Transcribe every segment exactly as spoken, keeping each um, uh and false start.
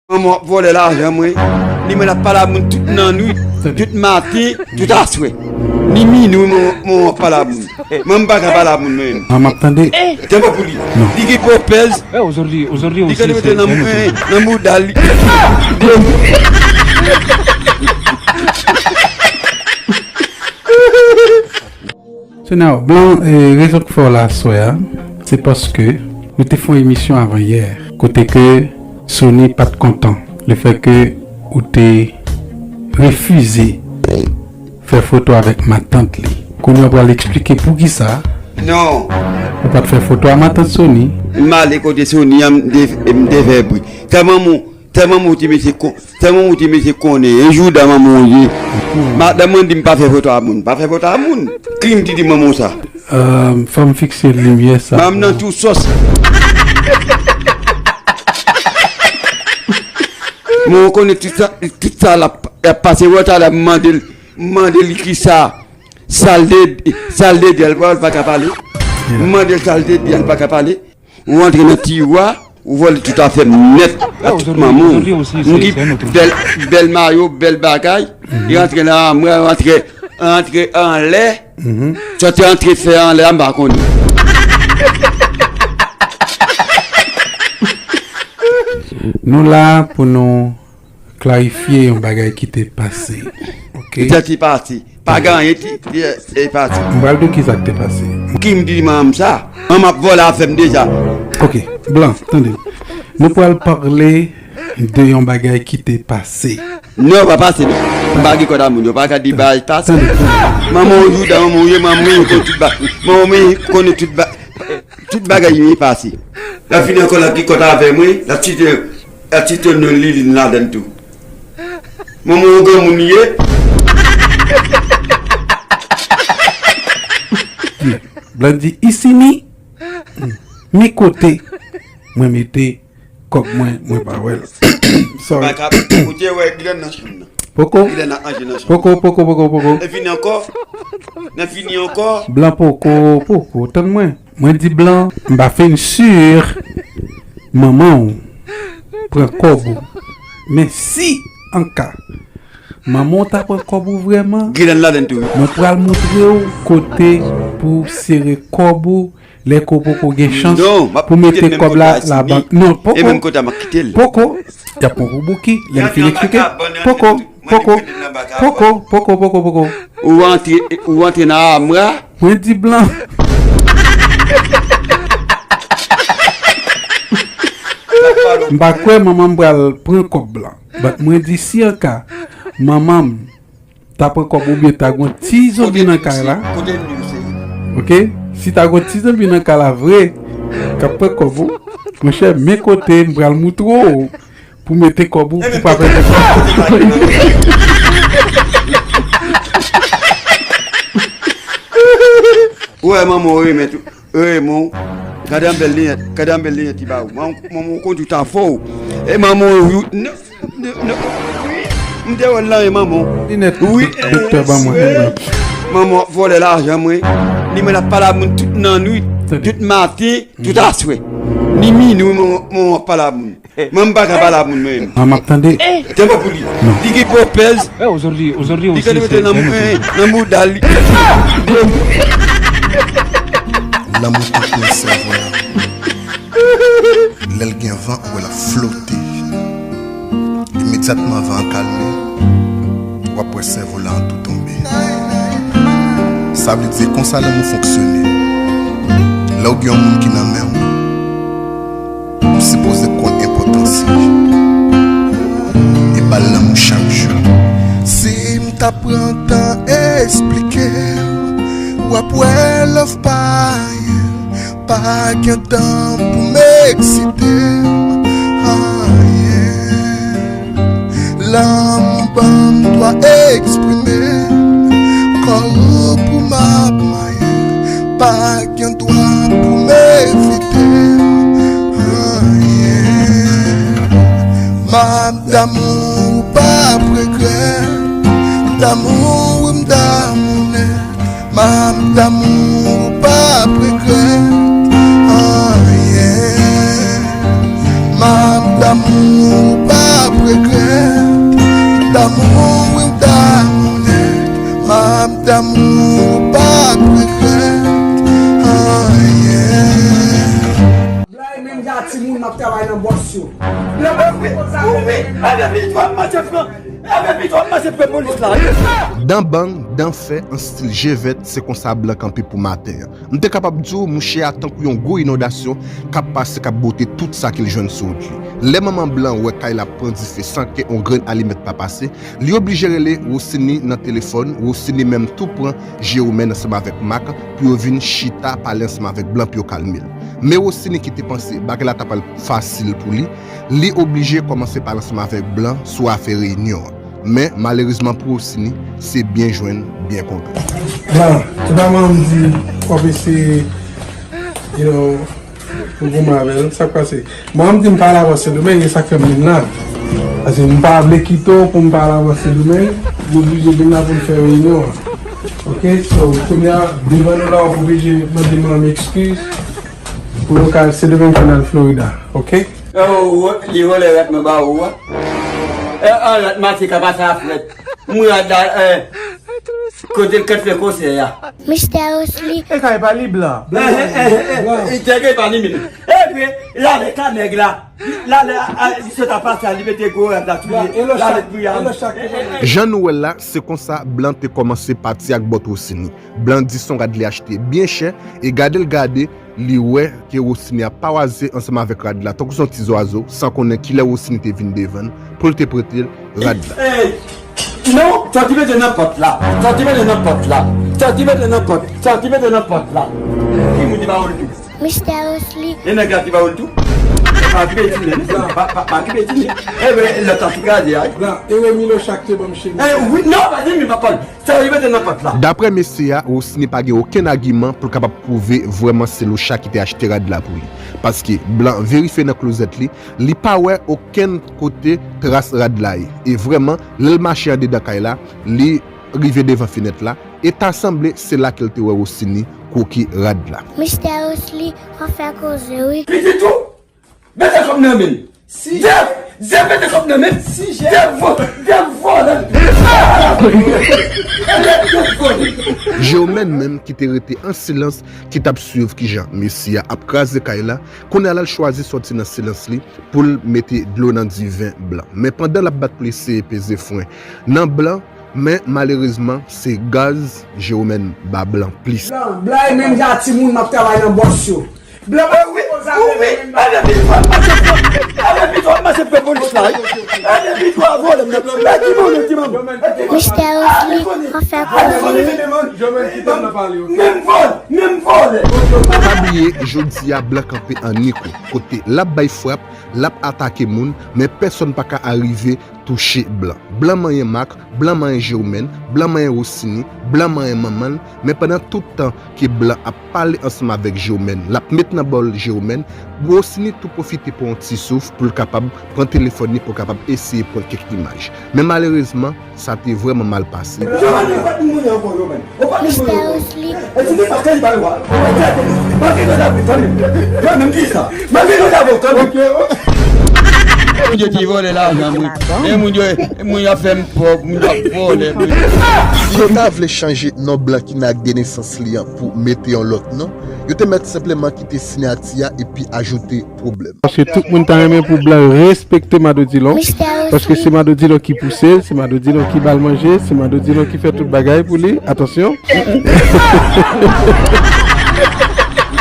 Manman w ap vòlè lajan mwen. Li menm l ap pale a moun tout nannwit, tout maten, tout aswè. Ni minwi, manman, manman w ap pale a moun. Manman m pa ka pale a moun menm. Manman ap tande. Tèlman pou li. Li gen pwopèz. Li ka mete nan, nan bouda li. Sonia, Blan, eh, rezon k fè w la aswè a, se paske nou te fè yon emisyon avan yè, kote ke Sony pa t kontan lefètke ou te refize fè foto avèk matant li. Kounye a w pral eksplike poukisa. Non. Ou pa t fè foto a matant Sony. M ale kote Sony an, m te, m te fè bri. Tèlman mou, tèlman mou ti mesye kon, tèlman mou ti mesye konnen, e jouda manman w ye. Madanm mwen di m pa fè foto a moun, pa fè foto a moun. Ki m di di manman w sa? Euh, fò m fikse limyè sa. Manman nan tou sòs. Mwen konnen tout sa, tout sa l ap, l ap pase, wè talè m mande l, m mande l kisa, sa l te, sa l te di a, l pa, l pa ka pale. M mande l sa l te di a, l pa ka pale. Ou antre nan tiwa, ou vòlè tout afè m nèt, ak tout manman w. M gen bèl, bèl mayo, bèl bagay. Li antre nan amwa, antre, antre anlè. Sa w te antre fè anlè a, m pa konnen. Nou la pou nou klarifye yon bagay ki te pase. Ok? Sa te pase. Pa gen anyen ki, ki, ki pase. M pral di w kisa k te pase. Ki m di manman m sa? Manman ap vòlè afè m deja. Ok, Blan, tande. Nou pral pale de yon bagay ki te pase. Non, pa pase non. M pa gen kòd a moun, yo pa ka di bagay pase. Tande. Manman w jouda, manman w ye, manman w ye, konnen tout ba-, manman w ye, konnen tout ba-, tout bagay yo pase. L ap vini ankò, l ap gen kòd avè mwen, l ap site, l ap site non Liline ladann tou. Manman w granmoun ye. Blan di, "Isini, mi kote mwen mete kòb mwen, mwen pa wè l." Sorry. Ou te wè Glenn nan chanm nan. Poko. Glenn nan anje nan chanm. Poko, poko, poko, poko. L vini ankò. L vini ankò. Blan poko, poko. Tann mwen. Mwen di Blan, m pa fin si manman w pran kòb ou. Men si an ka manman w ta pran kòb ou vrèman, Glenn ladann tou, wi. Mwen pral montre w kote pou w sere kòb ou lè ke w poko gen chans pou mete kòb la labank. Non, poko. Poko. Y ap pran pou bouki, lè m fin eksplike. Poko, poko, poko, poko, poko, poko. Ou antre, ou antre nan amwa. Mwen di Blan. M pa kwè manman m pral pran kòb Blan. But mwen di si an ka manman m ta pran kòb oubyen ta gon ti zonbi nan kay la. Ok? Si ta gon ti zonbi nan kay la vre, k ap pran kòb ou, monchè, men kote m pral moutre w pou mete kòb ou, pou pa pèdi kòb. Ou wè manman w renmen tou. Raymond, gade yon bèl linèt, gade yon bèl linèt li ba ou. Manman, manman w konn tout afè w. E manman w, non, non, non, wi. M te wè l nan men manman w. Linèt, wi, doktè ban mwen. Manman w ap vòlè lajan mwen. Li menm l ap pale a moun tout nannwit, tout maten, tout aswè. Ni minwi, manman, manman w ap pale a moun. Mwen m pa ka pale a moun mwen menm. Manman ap tande. Tèlman pou li. Li gen pwopèz. Li ka mete nan, nan bouda li. Lanmou tankou yon sèvòla. Lè l gen van, ou wè l ap flote. Imedyatman van an kalme, w ap wè sèvòla an tou tonbe. Sa vle di se konsa lanmou fonksyone. Lè w gen yon moun ki nan men w, ou sipoze konn enpòtans li e ba l lanmou chak jou. Si m ta pran tan eksplike w, w ap wè love pa anyen. Pa gen tan pou m eksite w, anyen. Lanmou ban m dwa eksprime, kò ou pou m ap manyen. Pa gen dwa pou m evite w, anyen. M ap damou ou p ap regrèt, m damou wi m damou nèt. M ap damou ou p ap regrèt anyen. M ap damou ou p ap D'amour, ou pa regrèt anyen. Blan e menm jan a timoun m ap travay nan bòs yo. Dan bang, dan fè, an stil je vèt, se konsa blan kanpe pou maten an. M te kapab di w, mouche a tankou yon gwo inondasyon k ap pase, k ap bwote tout sa ke l jwenn sou wout li. Lè manman blan wè kay la ap pran dife san ke yon grenn alimèt pa pase, li oblije rele Rosini nan telefòn. Rosini menm tou pran Jeromèn ansanm avèk Mak pou yo vin chita pale ansanm avèk blan pou yo kalme l. Men Rosini ki te panse bagay la ta pral fasil pou li, li oblije kòmanse pale ansanm avèk blan sou afè reyinyon an. Men malerezman pou Rosini, se byen jwenn, byen kontan. Blan, se pa manman m di w ap eseye, you know, pou goumen avè l, sa k pase? Manman m di m pa al avè w Sendomeng, e sa k fè m vin la. Paske m pa vle kite w pou m pa al avè w Sendomeng, m oblije vin la pou m fè reyinyon an. Ok, so, kounye a, devan nou la, w ap oblije mande manman m ekskiz pou nou ka al Sendomeng pou n al Florida, ok? Li vòlè rad mwen ba ou a. E an rad mache ka pase a frèt. M rad la, e, kote l kat fè konsè a. Mistè Osli. E kay pa li blan. Li tègre pa li menm. Epi, l avèk a nèg la. L ale, li sot a pase a, li mete gwo rad la sou li. L ale pou y al. Jan nou wè l la, se konsa blan te kòmanse pati ak bòt Rosini. Blan di se yon rad li achte byen chè, e gade l gade, li wè ke Rosini ap pawaze ansanm avèk rad la tankou se yon ti zwazo, san konnen kilè Rosini te vin devan l pou l te prete l rad la. Non, sa ki mete nan pòt la, sa ki mete nan pòt la, sa ki mete nan pòt, sa ki mete nan pòt la. Ki moun ki ba ou l tou? Mistè Osli. E nèg la ki ba ou l tou? Pa ki beti li, pa ki beti li. Ebyen, lòt la tou gade a. Blan, e wè Milo chak te ban m chemiz. Wi, non, pa di mi pa pòl. Sa yo mete nan pòt la. Daprè mesye a, Rosini pa gen okenn agiman pou l kapab pwouve vrèman se Locha ki te achte rad la pou li. Paske blan verifye nan klozèt li, li pa wè okenn kote tras rad la ye. E vrèman, lè l mache andedan kay la, li rive devan fenèt la, e ta sanble se la ke l te wè Rosini kwoke rad la. Mistè Osli, w ap fè koze wi. Pitit ou! Mete kòb nan men m. Si Jeff, Jeff mete kòb nan men m. Si Jeff, Jeff vòlè. Jeff vòlè. Jeff vòlè. Jeromèn menm ki te rete an silans, ki t ap swiv kijan mesye a ap kraze kay la, kounye a la l chwazi sòti nan silans li pou l mete dlo nan diven blan. Men pandan l ap bat pou l eseye peze fren nan blan, men malerezman se gaz Jeromèn ba blan plis. Blan, blan e menm jan a timoun m ap travay nan bòs yo. Blan pa wi, wi, wi. Ann depi twa mache pran polis la wi. Ann depi twa vòlè m nan blan. Mistè Osli, an fè koze wi. Menm vòl, menm vòlè. Pa bliye, jodi a blan kanpe an Niko, kote l ap bay frap, l ap atake moun, men pèsonn pa ka arive touche blan. Blan manyen Mak, blan manyen Jeromèn, blan manyen Rosini, blan manyen manman l, men pandan tout tan ke blan ap pale ansanm avèk Jeromèn, l ap met nan bòl Jeromèn, Rosini tou pwofite pran yon ti souf pou l kapab pran telefòn li pou l kapab eseye pran kèk imaj. Men malerezman, sa te vrèman mal pase. Jeromèn, ou pa t moun ankò, Jeromèn. Ou pa t moun ankò. Mistè Osli. E si se pa kè li ba yo a. Ou pa t kè li. Manke yo ta vin, tann. Yo menm ki sa. Manke yo ta vin, tann. Moun yo ki vòlè lajan mwen. E moun yo, moun yo ap fè m pòv, moun yo ap vòlè mwen. Si yo ta vle chanje non blan ki nan ak de nesans li an pou mete yon lòt non, yo te mèt senpleman kite siyati a epi ajoute pwoblèm. Paske tout moun ta renmen pou blan respekte Madodilon. Paske se Madodilon ki pouse l, se Madodilon ki ba l manje, se Madodilon ki fè tout bagay pou li. Atansyon.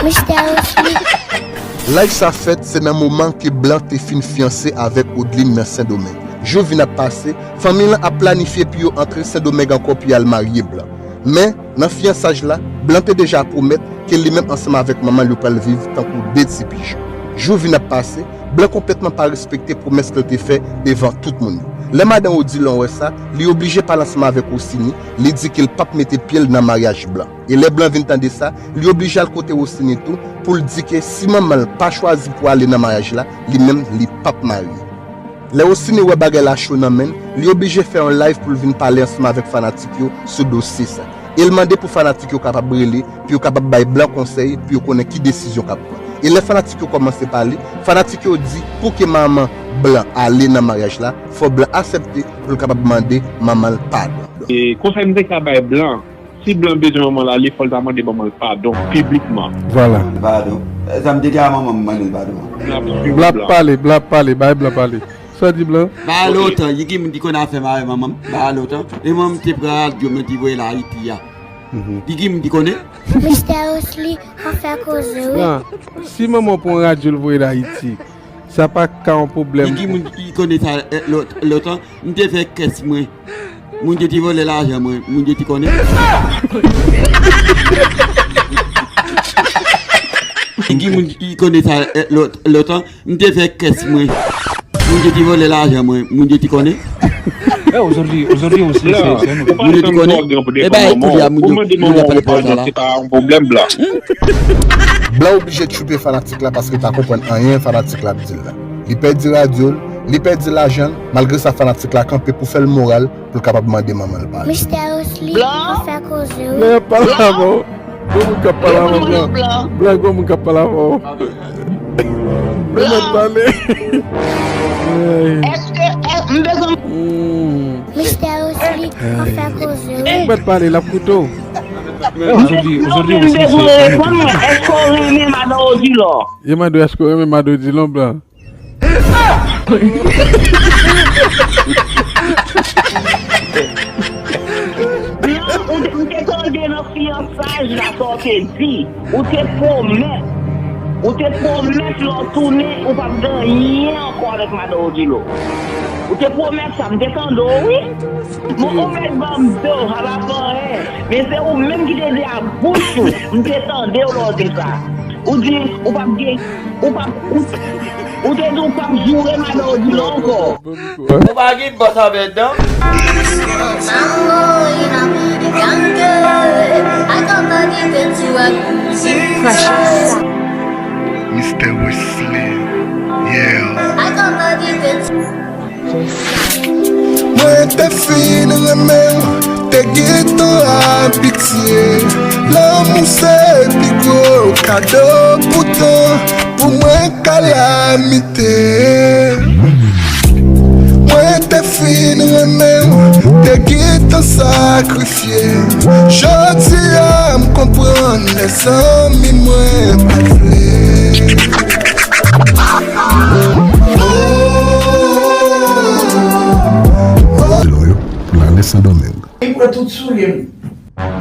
Mistè Osli. Live sa fèt se nan moman ke blan te fin fiyanse avèk Odline nan Sendomeng. Jou vin ap pase, fanmi lan ap planifye pou yo antre Sendomeng ankò pou y al marye blan. Men, nan fiyansaj la, blan te deja pwomèt ke li menm ansanm avèk manman l yo pral viv tankou de ti pijan. Jou vin ap pase, blan konplètman pa respekte pwomès ke l te fè devan tout moun yo. Lè madanm Odilon wè sa, li oblije pale ansanm avèk Rosini, li di ke l p ap mete pye l nan maryaj blan. E lè blan vin tande sa, li oblije al kote Rosini tou pou l di ke si manman l pa chwazi pou ale nan maryaj la, li menm li p ap marye. Lè Rosini wè bagay la cho nan men l, li oblije fè yon live pou l vin pale ansanm avèk fanatik yo sou dosye sa. E l mande pou fanatik yo kapab rele, pou yo kapab bay blan konsèy, pou yo konnen ki desizyon k ap pran. E lè fanatik yo kòmanse pale, fanatik yo di pou ke manman blan ale nan maryaj la, fò blan aksepte pou l kapab mande manman l padon. E konsèy m te ka bay blan, Si blan bezwen manman l ale, fò l ta mande manman l padon piblikman. Vwala. Padon. Sa m te di a manman m mande l padon. N ap swiv Blan blan. Pale, blan pale, bay blan pale. Sa di blan? Ba ale otan, yi ki moun ki konn afè m avè manman m. Ba ale otan. E manman m te pran radyo m te voye l Ayiti a. Yi ki moun ki konnen? Mistè Osli, an fè koze wi. Blan, si manman w pran radyo l voye l Ayiti, sa pa ka yon pwoblèm. Yi ki moun ki konnen sa eh, lot- lotan? M te fè kès mwen. Moun yo te vòlè lajan mwen, moun yo te konnen. Ki moun ki konnen sa eh, lot- lotan? M te fè kès mwen. Moun yo te vòlè lajan mwen, moun yo te konnen. Eh, aujourd'hui, aujourd'hui aussi, c'est c'est un autre. Moun yo te konnen. E ba ekoute a moun yo moun yo pale pale la. Se pa yon pwoblèm blan. Blan oblije tchwipe fanatik la paske li pa konprann anyen fanatik la ap di l la. Li pèdi radyo l, li pèdi lajan l, malgre sa fanatik la kanpe pou fè l moral pou l kapab mande manman l padon. Mistè Osli, an fè koze wi. Lè y ap pale avè w, gon moun k ap pale avè w blan. Blan, gon moun k ap pale avè w. Blan mèt pale. Ay. Èske m bezwen Hmm. Mistè Osli, an fè koze wi. Ou mèt pale, l ap koute w. Eh, aujourd'hui, aujourd'hui m aussi, c'est bezwen c'est un reponn autre. Mwen? Èske w renmen madan Odilon? Yo mande w èske w renmen madan Odilon blan. Blan, ou te- m te tande nan fiyansaj la sa w te di. Ou te pwomèt. Ou te pwomèt lè w tounen ou p ap gen anyen ankò avèk madan Odilon. Ou te pwomèt sa, m te tande w wi. Mwen ou mèt ban m do, sa pa fè anyen. Men se ou menm ki te di a bouch ou, m te tande w lè w di sa. Ou di ou p ap gen, ou p ap, ou, ou te di ou p ap joure madan Odilon ankò. Ou pa gen bòs avè dan. Mistè Wesley, yeah. Mwen te fin renmen w, te gentan abitye. Lanmou se pi gwo kado poutan pou mwen kalamite. Mwen te fin renmen w, te gentan sakrifye. Jodi a m konprann lè zanmi mwen pa t vle. Dlo yo pou l ale Sendomeng. Li pran tout soulye m.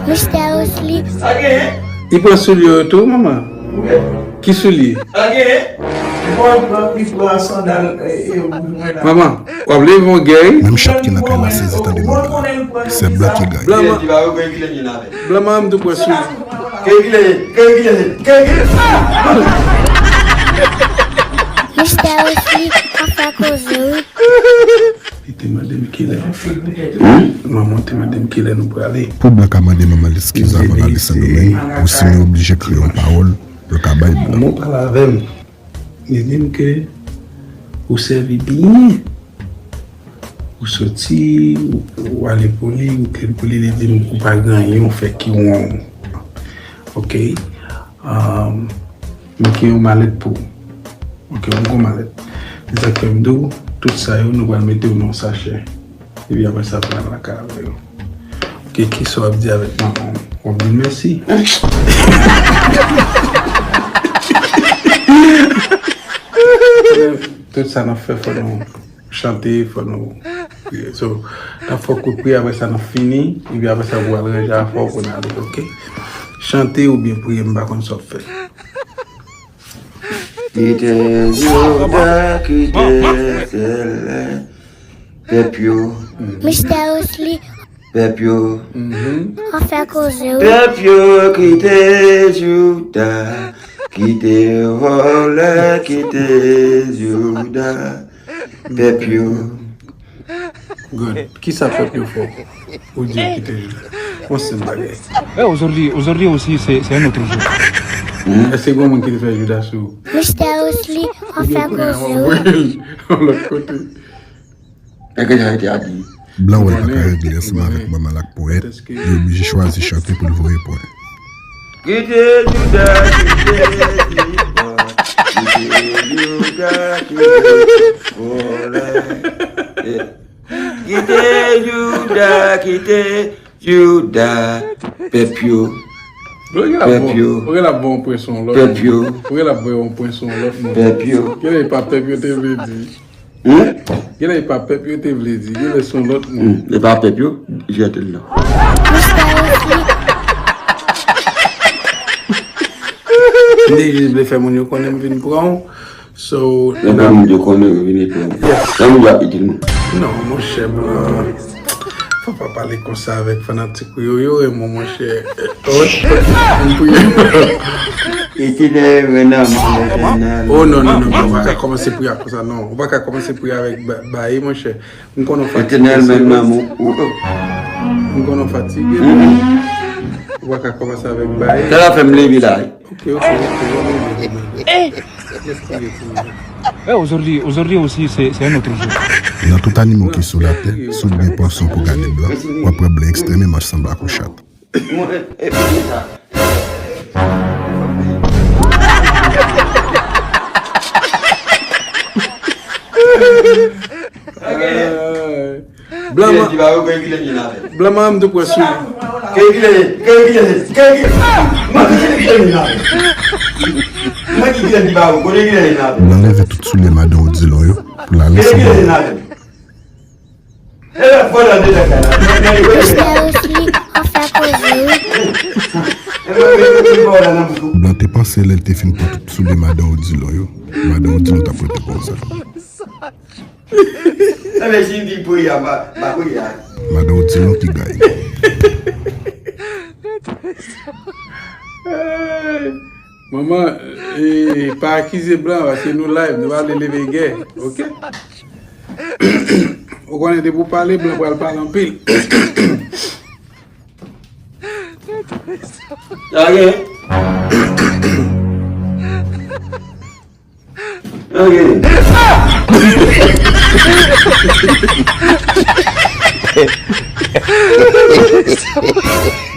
Mistè Osli. Sa genyen? Li pran soulye yo tou, manman. Ki soulye? Sa genyen? Li pran, li pran, li pran sandal e, e wouj mwen la. Manman, w ap leve yon gèy. Menm chat ki nan kay la sezi tande manman. Se blan ki ganye. Blan, blan manman m tou pran soulye. Kè gile, kè gile, kè gile. Mistè Osli, an fè koze wi. Li te mande m kilè. Manman te mande m kilè nou prale. Pou blan ka mande manman l eskiz avan l ale Sendomeng, ou si nou oblije kreye yon pawòl pou l ka bay blan. Manman pale avè m. Li di m ke ou sèvi byen. Ou soti, ou, ou ale pou li, ou plede pou li, li di m ou pa gen anyen, ou fè ki won. Ok. Um, m gen yon malèt pou ou. Ok, yon gwo malèt. Se sa k fè m di w, tout sa yo, nou pral mete yo nan yon sachè. Epi apre sa, pou n al lakay avè yo. Ok, kisa w ap di avèk manman w? W ap di l mèsi. Tout sa n ap fè, fò nou chante, fò nou priye. So, n ap fè kout priye, apre sa, n ap fini, epi apre sa, pou al ranje afè w pou n ale, ok? Chante oubyen priye, m pa konn sa w ap fè. Kite Jouda, kite sèl pèp yo, Mistè Osli, pèp yo, an fè koze wi. pèp yo, kite Jouda, kite vòlè, kite Jouda, pèp yo. Good. Kisa pèp yo fè w? Ou di yo kite Jouda. Yon senp bagay. Eh, aujourd'hui, aujourd'hui aussi, c'est c'est un autre jour. Èske gen moun ki te fè Jouda sou ou? Mistè Osli, an fè koze wi. Yon lòt kote. Èske jan te a di? Blan wè l pa ka regle ansanm avèk manman l ak powèt, li oblije chwazi chante pou l voye pwen. Kite Jouda, kite Jouda, kite Jouda, kite vòlè. Kite Jouda, kite Jouda, pèp yo, pèp yo, pèp yo, pèp yo. Genlè pa pèp yo te vle di. Genlè pa pèp yo te vle di. Genlè se yon lòt moun. Hmm, e pa pèp yo, jete l la. M te jis vle fè moun yo konnen m vin pran w. So, lè moun yo konnen yo vini pou mwen. Yes. Lè moun yo ap itil mwen. Non, monchè, blan. Fò pa pale konsa avèk fanatik ou yo. Yo renmen w, monchè. Wi. M priye. Etènèl, mwen nan mwen etènèl. Oh, non, non, non, non, ou pa ka kòmanse priye konsa, non. Ou pa ka kòmanse priye avèk ba- baye, monchè. M konnen w fatige. Etènèl, mwen nan mwen. M konnen w fatige. Ou pa ka kòmanse avèk baye. Sa la fè m leve la. Ok, ok, ok. Lè m priye pou mwen. Eh, aujourd'hui, aujourd'hui aussi, c'est, c'est un autre jour. Nan tout animal ki sou latè, si w gen pwason pou gade blan, w ap wè blan ekstrememan sanble ak yon chat. Blan man, blan man m te pran sou li. Blan leve tout soulye madan Odilon yo pou l ale sou blan. Blan te panse lè l te fin pran tout soulye madan Odilon yo, madan Odilon t ap rete konsa. Madan Odilon ki gaye. Manman, eh, pa akize blan, paske nou live, nou pa vle leve gè, ok? Ou konnen depi w pale, blan pral pale anpil. Sa gen? Sa gen?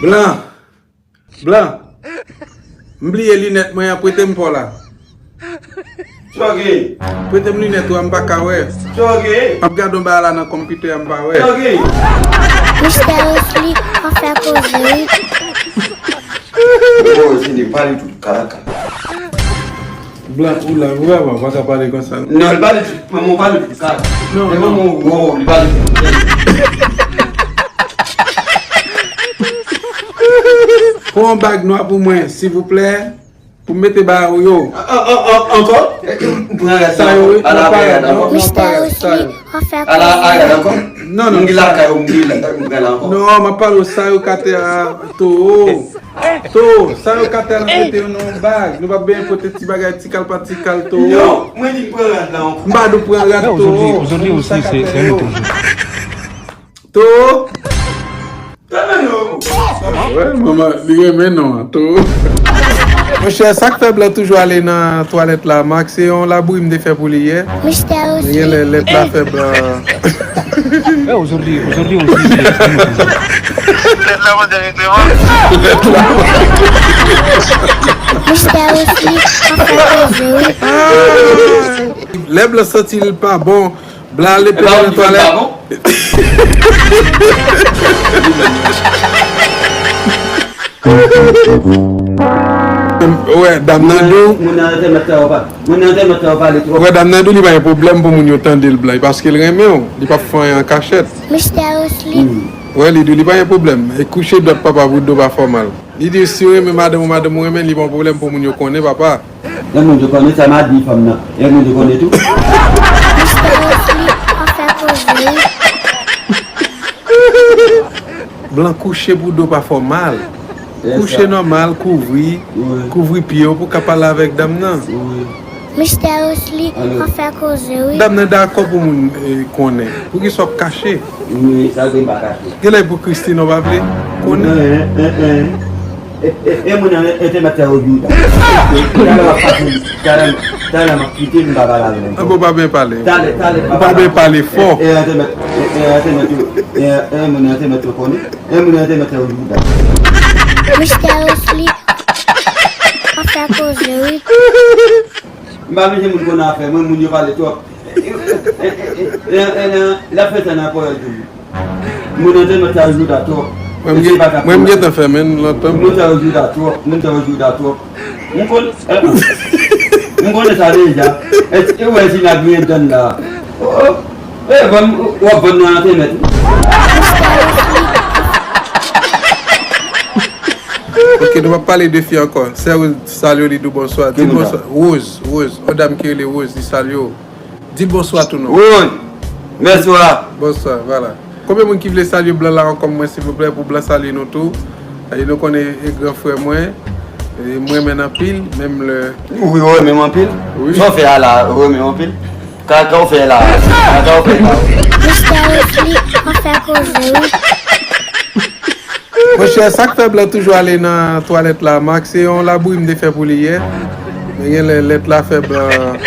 Blan. Blan, m bliye linèt mwen an, prete m pa w la. Sa gen? Prete m linèt ou a, m pa ka wè. Sa gen? M ap gade yon bagay la nan konpitè a, m pa wè. Sa gen? Mistè Wesley, w ap fè koze wi. Bon, se de pale tout kalaka. Blan, ou la, ou la, ou pa ka pale konsa. Non, li pale tout, manman, ou pale tout kalaka. Non, non. Manman, ou, ou, li pale tout. Pran yon bag nwa pou mwen, silvouplè. Pou m mete ba ou yo. An, an, an, ankò? M pran rad la ankò. Ala, pran rad la ankò. Mistè Wesley, w ap fè koze. Ala, ala, rad la ankò. Non, non. M gen lakay ou, m gen lakay ou, m pran la ankò. Non, m ap pale w sa yo ka te a, Toro. Toro, sa yo ka te a, nou mete yo nan yon bag. Nou pa bezwen pote ti bagay, ti kal pa ti kal, Toro. Non, mwen di m pran rad la ankò. M pa di w pran rad, Toro. Toro. Toro! Wè, manman, li renmen non an, Toro. Monchè, sa k fè blan toujou ale nan twalèt la, Mak, se yon labouyi m te fè pou li yè. Mistè Wesley. Genlè lèt la fè blan. Eh, aujourd'hui, aujourd'hui aussi, c'est, c'est un autre jour. Lèt la, mwen te regle, man. Mistè Wesley, w ap fè koze wi. Lè blan santi l pa bon, blan ale pete nan twalèt. Ou wè, dam nan di w. Moun nan antèman sa yo pa. Moun nan antèman sa yo pale twòp. Ou wè, dam nan di w li pa gen pwoblèm pou moun yo tande l blan, paske l renmen w. Li p ap fè anyen an kachèt. Mistè Wesley. Ou wè, li di w li pa gen pwoblèm. E kouche dòt papa pou do pa fè w mal. Li di w si w renmen madanm ou, madanm ou renmen, li pa yon pwoblèm pou moun yo konnen, papa. Lè moun yo konnen sa m a di fanm nan. Lè moun yo konnen tou. Mistè Wesley, w ap fè koze wi. Blan kouche pou do pa fè w mal. Kouche nòmal, kouvri, kouvri pye w pou w ka pale avèk dam nan. Mistè Wesley, w ap fè koze wi. Dam nan dakò pou moun, eh, konnen. Poukisa w ap kache? Wi, sa se m pa kache. Genlè pou Christine w pa vle konnen. E, e, e, e moun nan entèmèt sa yo di w sa. Talè w ap pase, talè, talè m ap kite m pa pale avè l ankò. Anben w pa byen pale. Talè, talè m pa pale. Ou pa byen pale fò. E, e entèmèt, e, e entèmèt yo, e, e moun nan entèmèt yo konnen. E moun nan entèmèt sa yo di w sa. Mistè Wesley, w ap fè koze wi. M pa bezwen moun konn afè mwen, moun yo pale twòp. E, e, e, e, e, e, l ap fè sa nan pòyòl toujou. Moun nan te mèt sa jou datò. Mwen, m gen, mwen, m gentan fèmen l lontan. Moun sa yo jouda twòp, moun sa yo jouda twòp. M konn, eh, m konnen sa deja. Èske ou wè si n ap vin antann la? Oh, oh. Eh, vann, w ap vann nan entènèt. Ok, nou p ap pale de fi ankò. Sè Rose salye w, li di w bonswa. Di l bonswa. Rose, Rose. Yon dam ki rele Rose, li salye w. Di bonswa tou non. Woy! Bonswa. Bonswa, vwala. Konbyen moun ki vle salye blan la ankò mwen silvouplè, pou blan salye nou tou. E nou konnen e gran frè mwen, e mwen renmen l anpil, menm lè. Wi, ou renmen m anpil? Wi. Sa w fè a la, ou renmen m anpil? Ka, ka w fè la? Ka, ka w fè la? Mistè Wesley, w ap fè koze wi. Monchè, sa k fè blan toujou ale nan twalèt la, Mak, se yon labouyi m te fè pou li yè. Men genlè lèt la fè blan.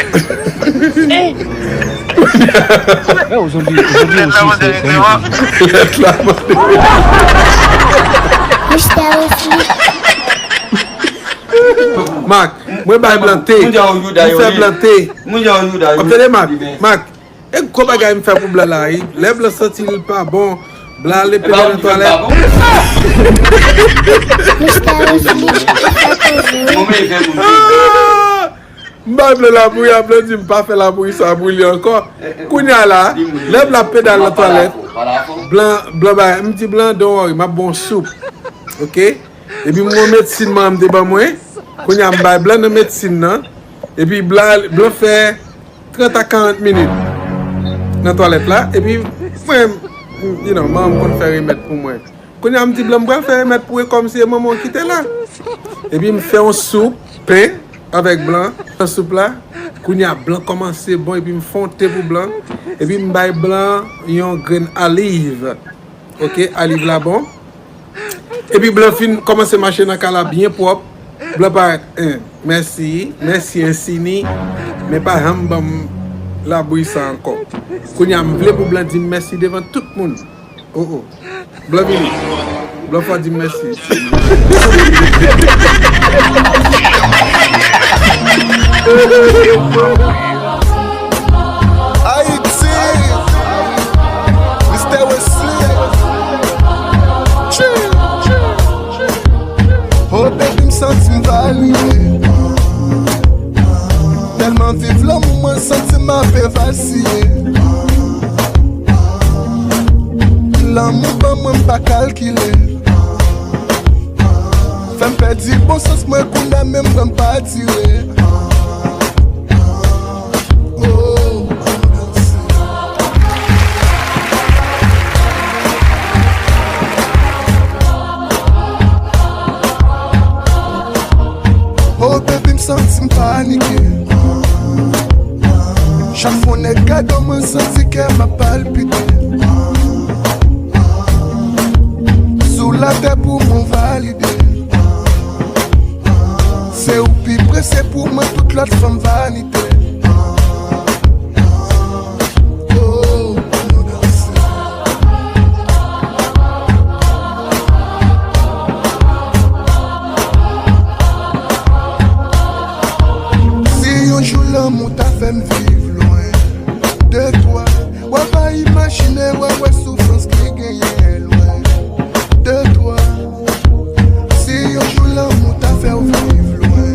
Lèt la mande. Mistè Wesley. Mak, mwen bay blan te. Mwen fè blan te. W ap tande, Mak? Mak, e gwo bagay m fè pou blan la wi. Lè blan santi l pa bon, blan al pede nan twalèt. Mistè Wesley, fè koze wi. Ah! M bay blan labouyi, blan di m pa fè labouyi sa pou li ankò. Kounye a la, lè blan ap pede al nan twalèt, blan, blan bay, m di blan, don't worry, m ap ba w soup. Ok? Epi m gon medsin manman m te ban mwen. Kounye a m bay blan nan medsin nan. Epi blan, blan fè trant a karant minit nan twalèt la. Epi mwen, you know, manman m konn fè remèd pou mwen. Kounye a m di blan m pral fè remèd pou ou kòmsi e manman w ki te la. Epi m fè yon soup, pen avèk blan nan soup la. Kounye a blan kòmanse bon epi m fè yon te pou blan. Epi m bay blan yon grenn aliv. Ok, aliv la bon. Epi blan fin kòmanse mache nan kay la byen pwòp. Blan parèt, en, mèsi, mèsi ensini, men pa janm ban m labouyi sa ankò. Kounye a m vle pou blan di m mèsi devan tout moun. Oh, oh. Blan vini. Blan fò di m mèsi. Ayiti, Mistè Wesley. Tchou, tchou, tchou. Oh baby, m santi m valide. Tèlman viv lanmou, mwen santi m ape vasiye. Lanmou ban mwen, m pa kalkile. Fè m pèdi bon sans mwen, kounye a menm pran m pa tire. Oh. Oh baby, m santi m panike. Chak fwa yon nèg gade m, mwen santi kè m ap palpite. Sou latè pou mwen valide. Se ou pi prese pou mwen, tout lòt fanm vanite. Oh, nou danse. Si yon jou lanmou ta fè m viv lwen de twa, w ap pa imajine, w ap wè soufrans ki genyen lwen de twa. Si yon jou lanmou ta fè w viv lwen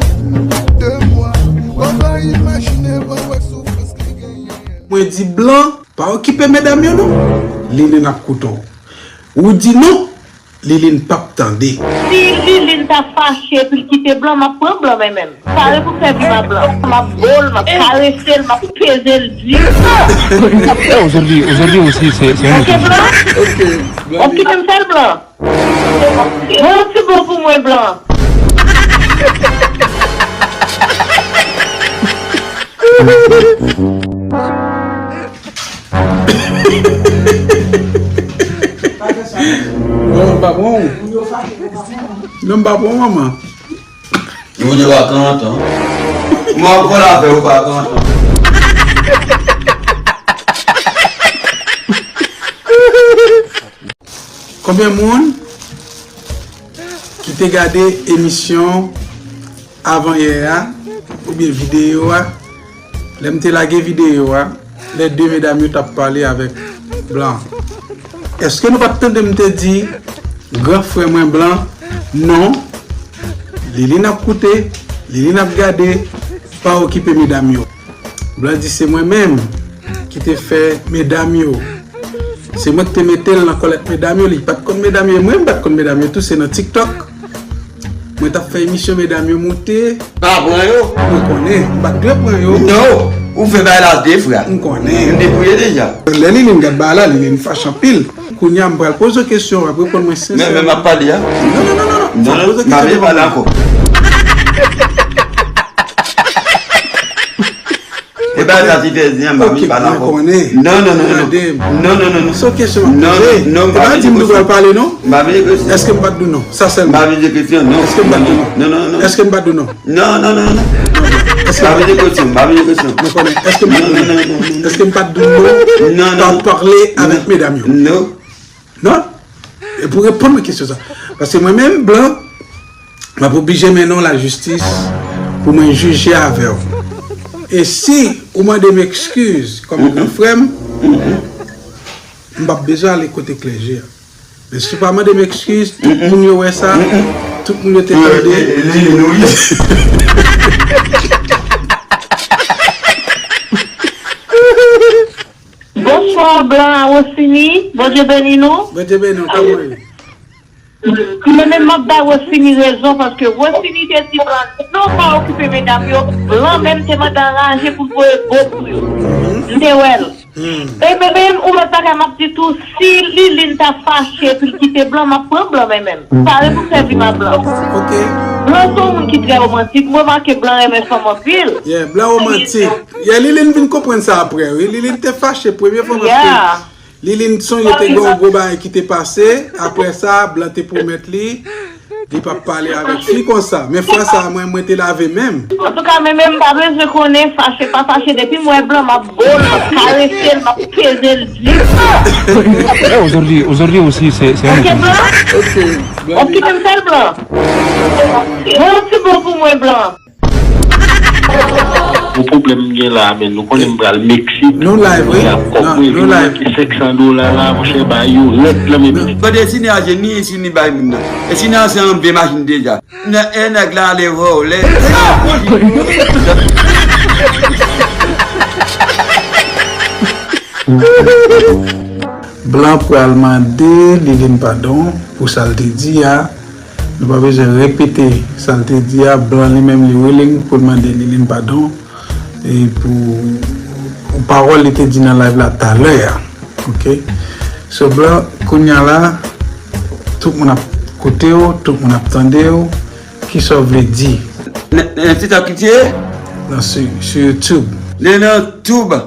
de mwa, w ap pa imajine, w ap wè soufrans ki genyen. Mwen di blan, pa okipe medam yo non. Liline ap koute w. Ou di non, Liline p ap tande. Si Liline ta fache epi l kite blan, m ap pran blan men menm. Pare pou m fè vi m a blan. M ap bo l, m ap karese l, m ap peze l di. Eh, aujourd'hui, aujourd'hui aussi, c'est, c'est un jour. Ok, blan? Ok, blan. W ap kite m fè l, blan? Bon, ti bon pou mwen, blan. Non, m pa bon. Non, m pa bon, manman. Ou gen karant an. Mwen ap pale avè ou pa karant an. Konbyen moun ki te gade emisyon avanyè a, oubyen videyo a, lè m te lage videyo a, lè de medam yo t ap pale avèk blan? Èske nou pa t tande m te di, Gran frè mwen Blan, non. Liline ap koute, Liline ap gade, pa okipe medam yo. Blan di se mwen menm ki te fè medam yo. Se mwen ki te mete l nan kòlèt medam yo, li pa t konn medam yo, e mwen m pa t konn medam yo tou, se nan TikTok. Mwen t ap fè emisyon medam yo moute. Pa pran yo. Mwen konnen, m pa t dwe pran yo. Non, ou fè bagay la de fwa. M konnen. M debouye deja. Lè Liline gad bagay la, Liline fache anpil. Kounye a, m pral poze w kesyon, w ap reponn mwen sensèman. Men, men m ap pale a. Non, non, non, non, non. Non, non, m pa vle pale ankò. E ba sa ti fè zen an, m pa vle pale ankò. Non, non, non, non. Tande m. Non, non, non, non. Se yon kesyon m ap poze. Non, non, non, m pa vle di w pral pale, non? M pa vle di w. Èske m pa t di w non? Sa sèlman. M pa vle di w non. Èske m pa t di w non? Non, non, non. Èske m pa t di w non? Non, non, non, non. Èske m pa t di w non? M pa vle di w non. Mwen konnen. Èske m pa t di w non? Non, non, non, non, non. Èske m pa t di w non? Non, non, non. Pa pale avèk medam yo. Non. Non? E pou reponn mwen kesyon sa. Paske mwen menm, Blan, m ap oblije mennen w lajistis pou mwen jije avè w. E si ou mande m ekskiz kòm gran frè m, m p ap bezwen ale kote klèje a. Men si w pa mande m ekskiz, tout moun yo wè sa, tout moun yo te tande. Li, nou, li. Bonswa, Blan a Wosini. Bondye beni nou. Bondye beni w, kòman w ye? Mwen menm, m ap bay Wosini rezon, paske Wosini te di Blan, non, pa okipe medam yo. Blan menm te mande anraje pou l voye go pou yo. M te wè l. E men, men, ou mèt bagay, m ap di tou, si Liline ta fache epi l kite Blan, m ap pran Blan, men menm. Pare pou sèvi m a Blan. Blan se yon moun ki trè womantik. M remake Blan renmen fanm anpil. Yeah, Blan womantik. Yeah, Liline vin konprann sa apre, wi. Liline te fache, premye fwa m ap te, Liline sonje te gen yon gwo bagay ki te pase. Apre sa, Blan te pwomèt li, li p ap pale avèk fi konsa. Men fwa sa a, mwen, mwen te lave men m. Antouka, men menm m pa bezwen konnen, fache, pa fache. Depi m wè Blan, m ap bo l, m ap karese l, m ap peze l di. Eh, aujourd'hui, aujourd'hui aussi, c'est, c'est un... Ok, Blan? Ok, Blan. Bon, ti bon pou mwen, Blan. Yon pwoblèm m gen la, men nou konnen m pral Meksik. Nou live, wi. Y ap kòb mwen, nou live. Sèk san dola la, monchè, ba yo rèd nan men. Kote Sini a, Sini, Sini bay moun nan. E Sini a se yon vye machin deja. Nan, e nèg la ale vòlè. Blan pral mande Liline padon pou sa l te di a. Nou pa bezwen repete sa l te di a. Blan li menm li willing pou l mande Liline padon e pou yon pawòl li te di nan live la talè a. Ok. So, Blan, kounye a la, tout moun ap koute w, tout moun ap tande w. Kisa w vle di? Nan, nan TikTok ki te ye? Non, sou, sou YouTube. Li nan Tube.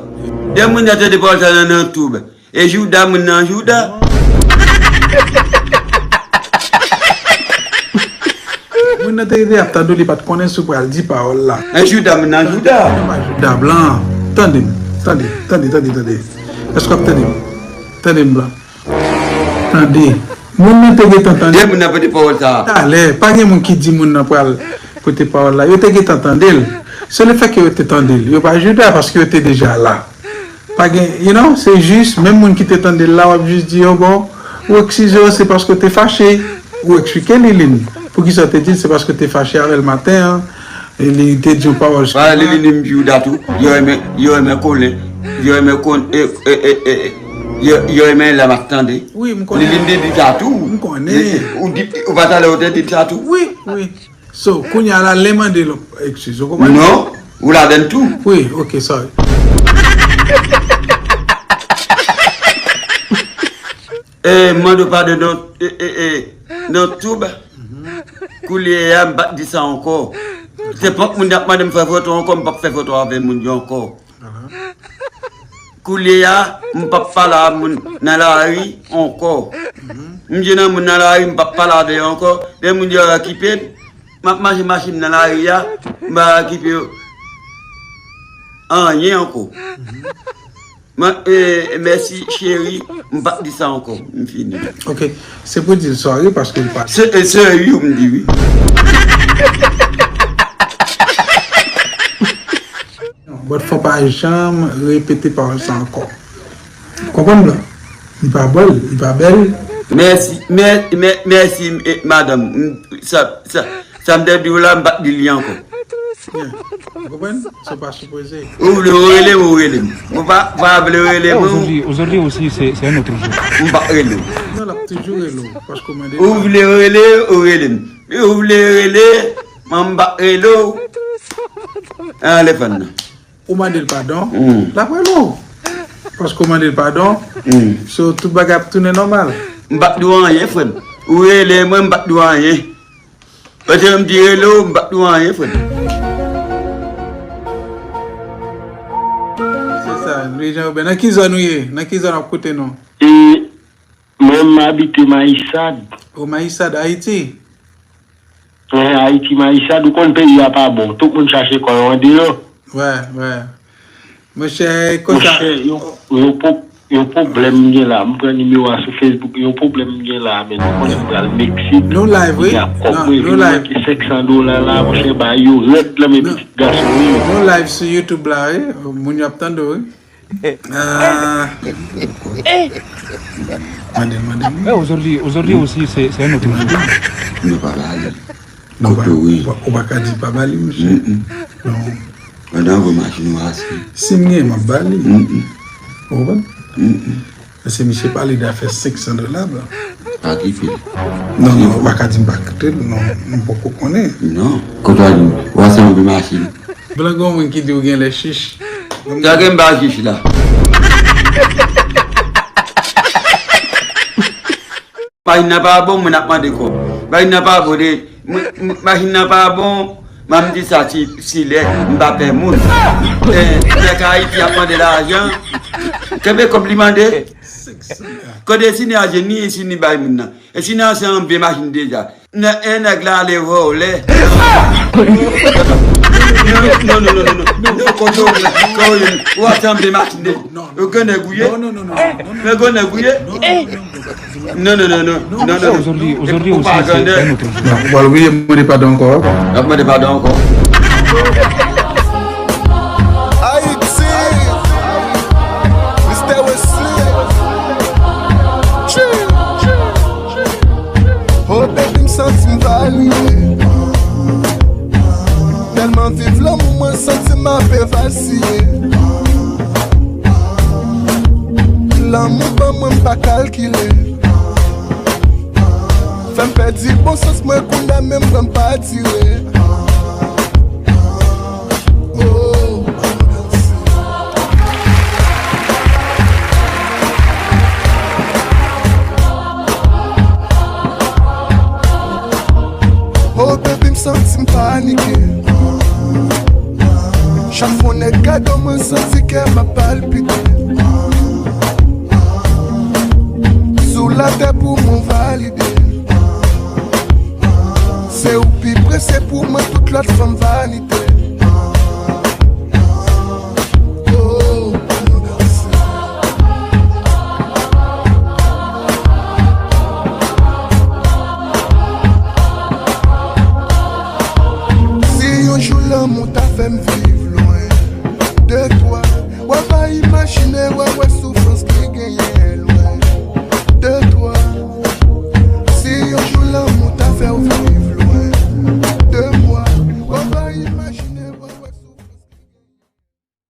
Lè moun nan tande pawòl sa nan, nan Tube. E Jouda, moun nan Jouda. Moun nan te rete ap tande w, li pa t konnen si w pral di pawòl la. E Jouda, moun nan Jouda. Jouda Blan. Tande m, tande, tande, tande, tande. Èske w ap tande m? Tande m, Blan. Tande. Moun nan te gentan tande. Depi moun nan pote pawòl sa a. Talè, pa gen moun ki di moun nan pral pote pawòl la. Yo te gentan tande l. Se lefètke yo te tande l. Yo pa Jouda paske yo te deja la. Pa gen, you know, se jis, menm moun ki te tande l la, w ap jis di yo, bon, ou eskize w, se paske w te fache. Ou eksplike Liline poukisa w te di l se paske w te fache avè l maten an. E li te di yon pawòl sou mwen. Liline, m di w dat ou, yo renmen, yo renmen konnen, yo renmen kon, e, e, e, e, yo, yo renmen lè m ap tande. Wi, m konnen. Liline te di sa tou. M konnen. Ou di, ou pa talè ou te di sa tou. Wi, wi. So, kounye a la, lè mande l eskiz, ou konprann? Non, ou ladann tou. Wi, ok, sorry. E, mande w padon nan, e, e, e, nan Tube. Koulye a, m pa t di sa ankò. Se pòt moun y ap mande m fè foto ankò, m p ap fè foto avè moun yo ankò. Koulye a, m p ap pale a moun nan lari ankò. M di nan moun nan lari, m p ap pale avè yo ankò. Lè moun yo okipe m, m ap mache mache m nan lari a, m pa okipe yo anyen ankò. Mwen, e, mèsi, cheri, m p ap di sa ankò. M fini. Ok. Se pou di l sorry paske l pa... Se, e, sorry, m di wi. But fò pa janm repete pawòl sa ankò. Konprann, Blan? Li pa bèl, li pa bèl. Mèsi, mè, mè, mèsi, eh, madanm. M, sa, sa, sa m te di w la, m pa t di li ankò. Yeah. Ou konprann? Se pa sipoze. Ou vle ou rele m, ou rele m. Ou pa, pa vle rele Et mwen, aujourd'hui, aujourd'hui aussi, c'est c'est un autre jour. m pa rele w. Non, l ap toujou rele w. Paske w mande. Ou vle rele, ou rele m. Ou vle rele, mwen m pa rele w. Anlè fè n nan. Ou mande l padon, Mm. l ap rele w. Paske w mande l padon, Mm. so tout bagay ap tounen nòmal. M pa t di w anyen, frè m. Ou rele mwen, m pa t di w anyen. Paske m di rele w, m pa t di w anyen, frè m. Se sa, Louis Jean Robert. Nan ki zòn ou ye? Nan ki zòn w ap koute nou? E mwen, m abite Mayisad. O Mayisad, Ayiti? Mwen, Ayiti, Mayisad, ou konn peyi a pa bon. Tout moun chache kò yo andeyò. Wè, wè. Monchè, konsa. Monchè, yon, yon, pro- yon pwoblèm m gen la. M pran nimewo a sou Facebook. Yon pwoblèm m gen la, men nou konnen m pral Meksik. Nou live, wi. M gen kòb Non, mwen, nou vin live. manke senk san dola la, monchè, ba yo rèd lan, men Non. pitit gason, wi. Nou live sou YouTube la, wi. Moun yo ap tande, wi. Ah. Mande, mande. Et aujourd'hui, aujourd'hui aussi, c'est c'est un autre jour. Nou pa ba li. Non, Kote wi. Ou pa ka di pa ba li, monchè. Mm-mm. Non. Pandan vre machin ou ase. Si m gen, m ap ba li. Mm-mm. Ou konprann? Mm-mm. Paske misye pale de afè senk san dola, bro. Pa kite l. Non, non, ou pa ka di m pa kite l, non, m poko konnen. Non. Kote w di w ase anvi machin. Blan, gon moun ki di w gen lè chich. Sa gen m pa chich la. Machin nan pa bon, mwen ap mande kòb. Machin nan pa bon, de, mwen- mwen- machin nan pa bon, m ap di sa si, si lè, m pa pè moun. Eh, nèg Ayiti ap mande lajan. Kenbe kòb li mande. Kote si ni aje ni si ni bay moun nan. E si nan se yon vye machin deja. Nè- E nèg la ale vòlè. Non, non, non, non, non. Non, kote w, kote w, ou ap se yon vye machin deja. Ou gen nèg ou ye? Non, non, non, non, non, non, Ou gen nèg ou ye? Non, non, non, non, non, non, non. Aujourd'hui, aujourd'hui Ou aussi, pa c'est grandè. Un autre jour. Non, ou pral oubliye mande padon ankò. N ap mande padon ankò. Ayiti, Mister Wesley. Chi, chi, chi. Oh baby, m santi m varye. Tèlman viv lanmou, mwen santi m ap evasiye. Lanmou ban mwen, m pa kalkile. Fè m pèdi bon sans mwen, kounye a menm pran m pa tire. Oh. Oh baby, m santi m panike. Chak fwa yon nèg gade w, mwen santi kè m ap palpite. Sou latè,